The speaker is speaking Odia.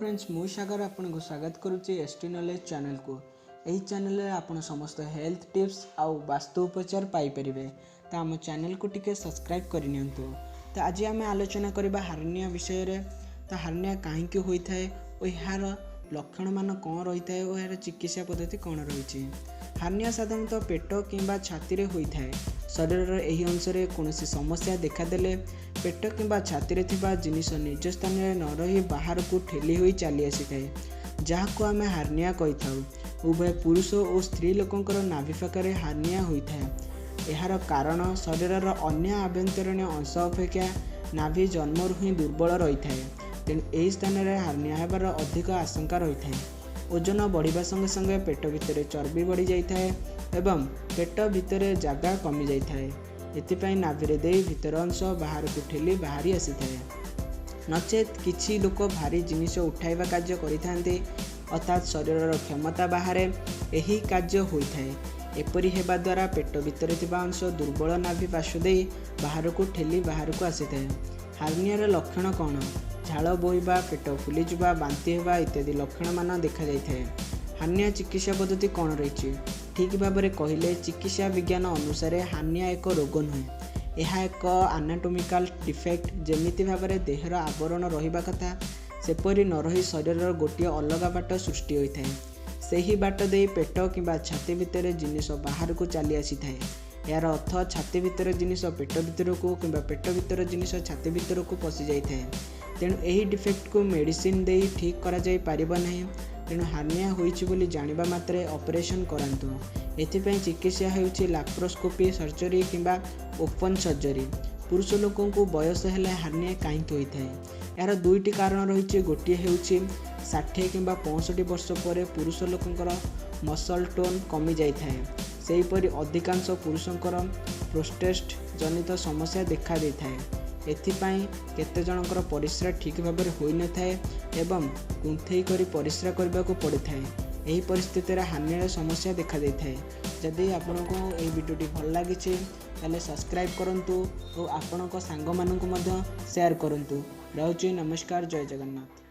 ଫ୍ରେଣ୍ଡସ୍, ମୁଁ ସାଗର ଆପଣଙ୍କୁ ସ୍ୱାଗତ କରୁଛି ଏସ୍ ଟି ନଲେଜ୍ ଚ୍ୟାନେଲକୁ। ଏହି ଚ୍ୟାନେଲରେ ଆପଣ ସମସ୍ତ ହେଲ୍ଥ ଟିପ୍ସ ଆଉ ବାସ୍ତୁ ଉପଚାର ପାଇପାରିବେ। ତ ଆମ ଚ୍ୟାନେଲକୁ ଟିକେ ସବସ୍କ୍ରାଇବ୍ କରିନିଅନ୍ତୁ। ତ ଆଜି ଆମେ ଆଲୋଚନା କରିବା ହାର୍ନିଆ ବିଷୟରେ। ତ ହାର୍ନିଆ କାହିଁକି ହୋଇଥାଏ ଓ ଏହାର ଲକ୍ଷଣମାନ କ'ଣ ରହିଥାଏ ଓ ଏହାର ଚିକିତ୍ସା ପଦ୍ଧତି କ'ଣ ରହିଛି? ହାର୍ନିଆ ସାଧାରଣତଃ ପେଟ କିମ୍ବା ଛାତିରେ ହୋଇଥାଏ। ଶରୀରର ଏହି ଅଂଶରେ କୌଣସି ସମସ୍ୟା ଦେଖାଦେଲେ ପେଟ କିମ୍ବା ଛାତିରେ ଥିବା ଜିନିଷ ନିଜ ସ୍ଥାନରେ ନ ରହି ବାହାରକୁ ଠେଲି ହୋଇ ଚାଲି ଆସିଥାଏ, ଯାହାକୁ ଆମେ ହାର୍ନିଆ କହିଥାଉ। ଉଭୟ ପୁରୁଷ ଓ ସ୍ତ୍ରୀ ଲୋକଙ୍କର ନାଭି ପାଖରେ ହାର୍ନିଆ ହୋଇଥାଏ। ଏହାର କାରଣ, ଶରୀରର ଅନ୍ୟ ଆଭ୍ୟନ୍ତରୀଣ ଅଂଶ ଅପେକ୍ଷା ନାଭି ଜନ୍ମରୁ ହିଁ ଦୁର୍ବଳ ରହିଥାଏ। ତେଣୁ ଏହି ସ୍ଥାନରେ ହାର୍ନିଆ ହେବାର ଅଧିକ ଆଶଙ୍କା ରହିଥାଏ। ଓଜନ ବଢ଼ିବା ସଙ୍ଗେ ସଙ୍ଗେ ପେଟ ଭିତରେ ଚର୍ବି ବଢ଼ିଯାଇଥାଏ ଏବଂ ପେଟ ଭିତରେ ଜାଗା କମିଯାଇଥାଏ। ଏଥିପାଇଁ ନାଭିରେ ଦେଇ ଭିତର ଅଂଶ ବାହାରକୁ ଠେଲି ବାହାରି ଆସିଥାଏ। ନଚେତ୍ କିଛି ଲୋକ ଭାରି ଜିନିଷ ଉଠାଇବା କାର୍ଯ୍ୟ କରିଥାନ୍ତି, ଅର୍ଥାତ୍ ଶରୀରର କ୍ଷମତା ବାହାରେ ଏହି କାର୍ଯ୍ୟ ହୋଇଥାଏ। ଏପରି ହେବା ଦ୍ୱାରା ପେଟ ଭିତରେ ଥିବା ଅଂଶ ଦୁର୍ବଳ ନାଭି ପାର୍ଶ୍ୱ ଦେଇ ବାହାରକୁ ଠେଲି ବାହାରକୁ ଆସିଥାଏ। ହାର୍ନିଆର ଲକ୍ଷଣ କ'ଣ? ଝାଳ ବୋହିବା, ପେଟ ଫୁଲିଯିବା, ବାନ୍ତି ହେବା ଇତ୍ୟାଦି ଲକ୍ଷଣମାନ ଦେଖାଯାଇଥାଏ। ହାର୍ନିଆ ଚିକିତ୍ସା ପଦ୍ଧତି କ'ଣ ରହିଛି? ଠିକ୍ ଭାବରେ କହିଲେ, ଚିକିତ୍ସା ବିଜ୍ଞାନ ଅନୁସାରେ ହାର୍ନିଆ ଏକ ରୋଗ ନୁହେଁ, ଏହା ଏକ ଆନାଟୋମିକାଲ ଡିଫେକ୍ଟ। ଯେମିତି ଭାବରେ ଦେହର ଆବରଣ ରହିବା କଥା ସେପରି ନ ରହି ଶରୀରର ଗୋଟିଏ ଅଲଗା ବାଟ ସୃଷ୍ଟି ହୋଇଥାଏ। ସେହି ବାଟ ଦେଇ ପେଟ କିମ୍ବା ଛାତି ଭିତରେ ଜିନିଷ ବାହାରକୁ ଚାଲି ଆସିଥାଏ। ଏହାର ଅର୍ଥ, ଛାତି ଭିତର ଜିନିଷ ପେଟ ଭିତରକୁ କିମ୍ବା ପେଟ ଭିତର ଜିନିଷ ଛାତି ଭିତରକୁ ପଶିଯାଇଥାଏ। ତେଣୁ ଏହି ଡିଫେକ୍ଟକୁ ମେଡ଼ିସିନ ଦେଇ ଠିକ୍ କରାଯାଇ ପାରିବ ନାହିଁ। ତେଣୁ ହାର୍ନିଆ ହୋଇଛି ବୋଲି ଜାଣିବା ମାତ୍ରେ ଅପରେସନ୍ କରାନ୍ତୁ। ଏଥିପାଇଁ ଚିକିତ୍ସା ହେଉଛି ଲାପ୍ରୋସ୍କୋପି ସର୍ଜରୀ କିମ୍ବା ଓପନ୍ ସର୍ଜରୀ। ପୁରୁଷ ଲୋକଙ୍କୁ ବୟସ ହେଲେ ହାର୍ନିଆ କାହିଁକି ହୋଇଥାଏ? ଏହାର ଦୁଇଟି କାରଣ ରହିଛି। ଗୋଟିଏ ହେଉଛି 60 କିମ୍ବା 65 ବର୍ଷ ପରେ ପୁରୁଷ ଲୋକଙ୍କର ମସଲ୍ ଟୋନ୍ କମିଯାଇଥାଏ। ସେହିପରି ଅଧିକାଂଶ ପୁରୁଷଙ୍କର ପ୍ରୋଷ୍ଟେଟ୍ ଜନିତ ସମସ୍ୟା ଦେଖାଦେଇଥାଏ। ଏଥିପାଇଁ କେତେଜଣଙ୍କର ପରିସ୍ରା ଠିକ୍ ଭାବରେ ହୋଇନଥାଏ ଏବଂ କୁନ୍ଥେଇ କରି ପରିସ୍ରା କରିବାକୁ ପଡ଼ିଥାଏ। ଏହି ପରିସ୍ଥିତିରେ ହାର୍ନିଆର ସମସ୍ୟା ଦେଖାଦେଇଥାଏ। ଯଦି ଆପଣଙ୍କୁ ଏହି ଭିଡ଼ିଓଟି ଭଲ ଲାଗିଛି, ତାହେଲେ ସବସ୍କ୍ରାଇବ୍ କରନ୍ତୁ ଓ ଆପଣଙ୍କ ସାଙ୍ଗମାନଙ୍କୁ ମଧ୍ୟ ସେୟାର କରନ୍ତୁ। ରହୁଛି, ନମସ୍କାର, ଜୟ ଜଗନ୍ନାଥ।